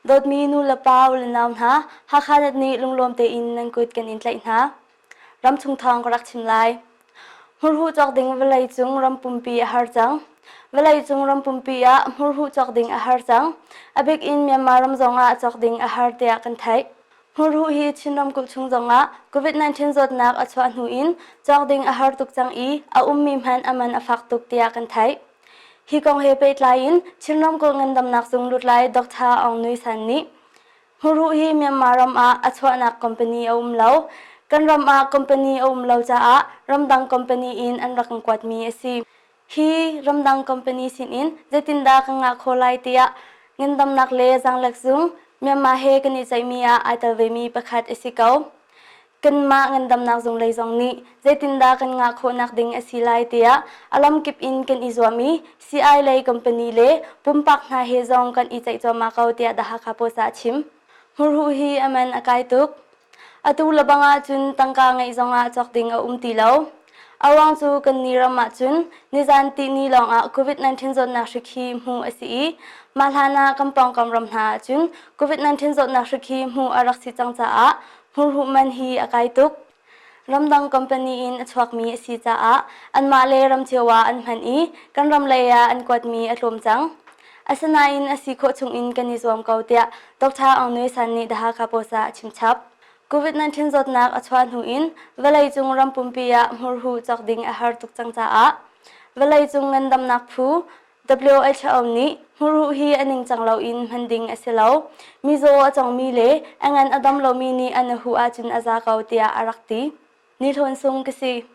Dawtmi nu le pa u le nau hna, Hakha net nih lunglawm tein nan kut kan in tlaih hna. Ramchung thawng ka rak chim lai. Hmurhuh cawk ding vawlei cung ram pumpi a har cang. Vawlei cung ram pumpi ah hmurhuh cawk ding a har cang. A bik in Myanmar ram zongah cawk ding a har tiah kan theih. Hmurhuh hi Chin ramkulh chung zongah COVID-19 zawtnak a chuah hnu in cawk ding a har tuk cang i a ummi hmanh a man a fak tuk tiah kan theih. Hi kong he pehtlai in Chin ramkulh ngandamnak zung lutlai Dr. Aung Nui San nih Hmurhuh hi Myanmar ram ah a chuahnak company a um lo. Kan ram ah company a um lo caah ramdang company in an rak kan kuatmi a si. Hi ramdang company sinin zeitindah kan ngah khawh lai tiah ngandamnak le zaanglek zung Myanmar he kan i ceihmi ah ai tel vemi pakhat a si ko. Kanmah ngandamnak zung lei zong nih zeitindah kan ngah khawhnak ding a si lai tiah a lamkip in kan i zuam i CI lei company le pumpak hna he zong kan i ceih cuahmah ko tiah The Hakha Post ah a chim. Hmurhuh hi a man a kai tuk. Atu lebang ahcun tangka ngeih zongah cawk ding a um ti lo. A ruang cu kan ni ram ahcun nizan tihni lawngah COVID-19 zawtnak hrik hi hmuh a si i mah hlan ah kan pawngkam ram hna ahcun COVID-19 zawtnak hrik hi hmuh a rak si cang caah hmurhuh man hi a kai tuk. Ramdang company in a chuakmi a si caah anmah le ram cio ah an hman i kan ram lei ah an kuatmi a tlawm cang. Asinain a si khawh chungin kan i zuam ko tiah Dr. Aung Nui San nih The Hakha Post ah a chimchap. COVID-19 zawtnak a chuah hnu in vawleicung ram pumpi ah hmurhuh cawk ding a har tuk cang caah vawleicung ngandamnak phu WHO nih hmurhuh hi a ningcang loin hman ding a si lo. Mizaw a congmi le a ngan a dam lomi nih an a huh ahcun a za ko tiah a rak ti. Ni Hlawn Sung ka si.